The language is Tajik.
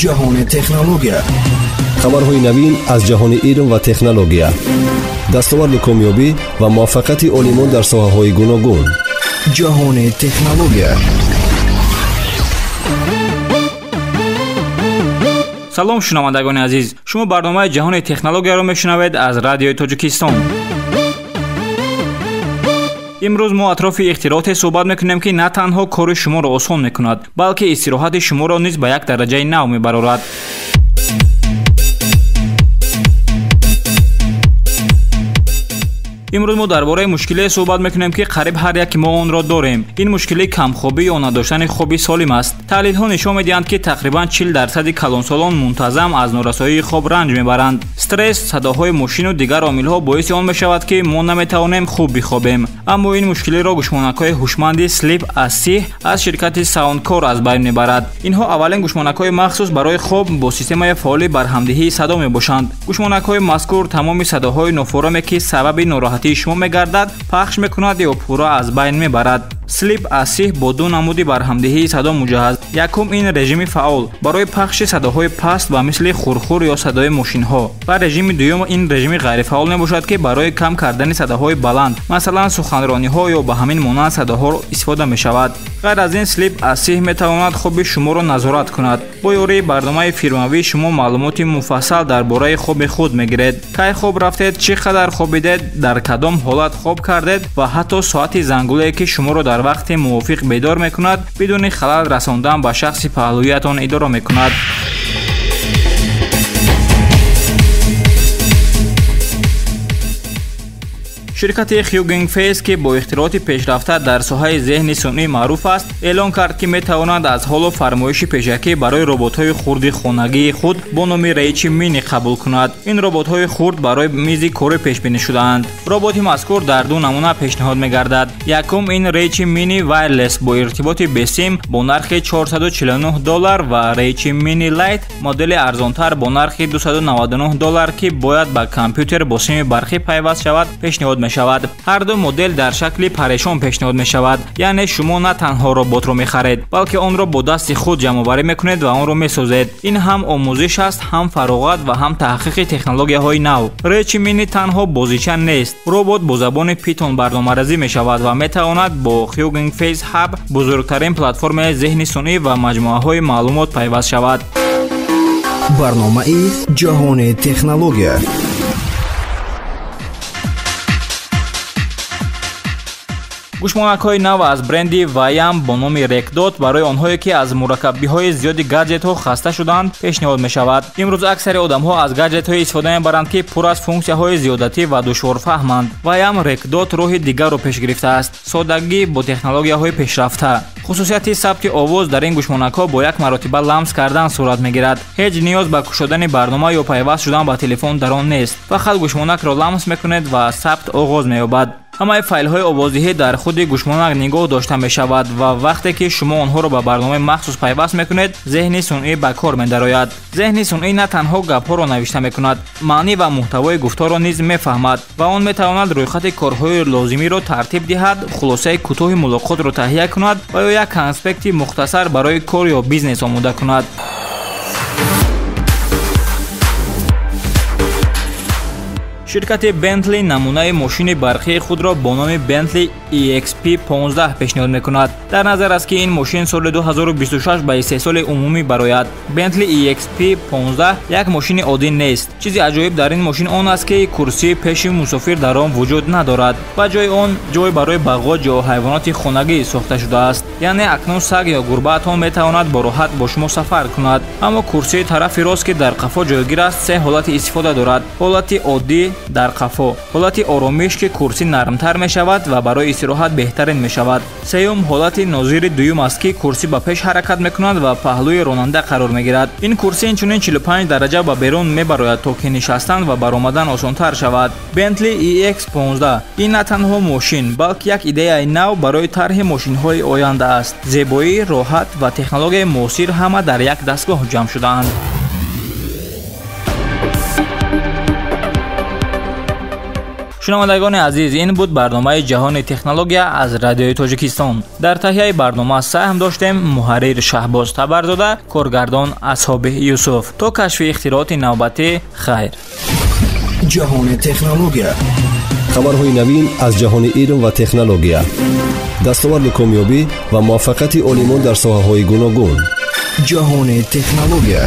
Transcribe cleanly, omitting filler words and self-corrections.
Ҷаҳони технология. Хабарҳои навин аз ҷаҳони илм ва технология, дастоварду комёбӣ ва муваффақияти олимон дар соҳаҳои гуногун. Ҷаҳони технология. Салом, шунавандагони азиз. Шумо барномаи ҷаҳони технологияро мешунавед аз радиои Тоҷикистон. Имрӯз мо атрофи ихтирооте суҳбат мекунем, ки на танҳо кори шуморо осон мекунад, балки истироҳати шуморо низ ба як дараҷаи нав мебарорад. Имрӯз мо дар бораи мушкилие суҳбат мекунем, ки қариб ҳар яки мо онро дорем. Ин мушкилӣ камхобӣ ё надоштани хоби солим аст. Таҳлилҳо нишон медиҳанд, ки тақрибан 40% калонсолон мунтазам аз норасоии хоб ранҷ мебаранд. Стресс, садоҳои мошину дигар омилҳо боиси он мешавад, ки мо наметавонем хуб бихобем. Аммо ин мушкилиро гӯшмонакҳои ҳушманди Sleep Assist аз ширкати Soundcore аз байн мебарад. Инҳо аввалин гӯшмонакҳои махсус барои хоб бо системаи фаъоли барҳамдиҳии садо мебошанд. Гӯшмонакҳои мазкур тамоми садоҳои нофораме, ки сабаби нороҳатии шумо мегардад, пахш мекунад ё пурра аз байн мебарад. Sleep Assist бо ду намуди барҳамдиҳии садо муҷаҳҳаз. Якум ин режими фаъол барои пахши садоҳои паст ба мисли хурхур ё садои мошинҳо, ва режими дуюм ин режими ғайрифаъол мебошад, ки барои кам кардани садоҳои баланд, масалан суханрониҳо ё ба ҳамин монанд садоҳо истифода мешавад. Ғайр аз ин, Sleep Assist метавонад хоби шуморо назорат кунад. Бо ёрии барномаи фирмавӣ шумо маълумоти муфассал дар бораи хоби худ мегиред. Кай хоб рафтед, чӣ қадар хобидед, дар кадом ҳолат хоб кардед ва ҳатто соати зангуле, ки шуморо дар вақти мувофиқ бедор мекунад, бидуни халал расондан ба шахси паҳлӯиятон идора мекунад. Ширкати Hugging Face, ки бо ихтирооти пешрафта дар соҳаи зеҳни сунъӣ маъруф аст, эълон кард, ки метавонад аз ҳоло фармоиши пешакӣ барои роботҳои хурди хонагии худ бо номи Reachy Mini қабул кунад. Ин роботҳои хурд барои мизи корӣ пешбинӣ шудаанд. Роботи мазкур дар ду намуна пешниҳод мегардад. Якум ин Reachy Mini Wireless бо иртиботи бесим бо нархи $449 ва Reachy Mini Lite модели арзонтар бо нархи $299, ки бояд ба компютер бо сими барқӣ пайваст шавад, пешниҳод мешавад. Ҳар ду модел дар шакли парешон пешниҳод мешавад, яъне шумо на танҳо роботро мехаред, балки онро бо дасти худ ҷамъоварӣ мекунед ва онро месозед. Ин ҳам омӯзиш аст, ҳам фароғат ва ҳам таҳқиқи технологияҳои нав. Reachy Mini танҳо бозича нест. Робот бо забони Python барномарезӣ мешавад ва метавонад бо Hugging Face Hub, бузургтарин платформаи зеҳни сунъӣ ва маҷмӯаҳои маълумот пайваст шавад. Барномаи ҷаҳони технология. Гӯшмонакҳои нав аз бренди Viam бо номи RecDot барои онҳое, ки аз мураккабиҳои зиёди гаджетҳо хаста шуданд, пешниҳод мешавад. Имрӯз аксари одамҳо аз гаджетҳое истифода мебаранд, ки пур аз функсияҳои зиёдатӣ ва душворфаҳманд. Viam RecDot роҳи дигарро пеш гирифтааст: содагӣ бо технологияҳои пешрафта. Хусусияти сабти овоз дар ин гӯшмонакҳо бо як маротиба ламс кардан сурат мегирад. Ҳеҷ ниёз ба кушодани барнома ё пайваст шудан ба телефон дар он нест. Фақат гӯшмонакро ламс мекунед ва сабт оғоз меёбад. Ҳамаи файлҳои овоздиҳӣ дар худи гӯшмонак нигоҳ дошта мешавад ва вақте ки шумо онҳоро ба барномаи махсус пайваст мекунед, зеҳни сунъӣ ба кор медарояд. Зеҳни сунъӣ на танҳо гапҳоро навишта мекунад, маънӣ ва муҳтавои гуфторро низ мефаҳмад ва он метавонад рӯйхати корҳои лозимиро тартиб диҳад, хулосаи кӯтоҳи мулоқотро таҳия кунад ва ё як конспекти мухтасар барои кор ё бизнес омода кунад. Ширкати Bentley намунаи мошини барқии худро бо номи Bentley EXP 15 пешниҳод мекунад. Дар назар аст, ки ин мошин соли 2026 ба истеҳсоли умумӣ барояд. Bentley EXP 15 як мошини оддӣ нест. Чизи аҷоиб дар ин мошин он аст, ки курсии пеши мусофир дар он вуҷуд надорад. Ба ҷои он ҷой барои бағоҷ ё ҳайвоноти хонагӣ сохта шудааст. Яъне акнун саг ё гурбаатон метавонад бо роҳат бо шумо сафар кунад. Аммо курсии тарафи рост, ки дар қафо ҷойгир аст, се ҳолати истифода дорад: ҳолати оддӣ дар қафо, ҳолати оромиш, ки курсӣ нармтар мешавад ва барои истироҳат беҳтарин мешавад. Сеюм ҳолати нозири дуюм аст, ки курсӣ ба пеш ҳаракат мекунад ва паҳлӯи ронанда қарор мегирад. Ин курсӣ инчунин 45 дараҷа ба берун мебарояд, то ки нишастан ва баромадан осонтар шавад. Bentley EX15 ин на танҳо мошин, балки як идеяи нав барои тарҳи мошинҳои оянда аст. Зебоӣ, роҳат ва технологияи муосир ҳама дар як дастгоҳ ҷамъ шудаанд. Шунавандагони азиз, ин буд барномаи Ҷаҳони технология аз Радиои Тоҷикистон. Дар таҳияи барнома саҳм доштем муҳаррир Шаҳбоз Табарзода, коргардон Асҳоби Юсуф. То кашфи ихтирооти навбатӣ, хайр. Ҷаҳони технология. Хабарҳои навин аз ҷаҳони илм ва технология, дастоварду комёбӣ ва муваффақияти олимон дар соҳаҳои гуногун. Ҷаҳони технология.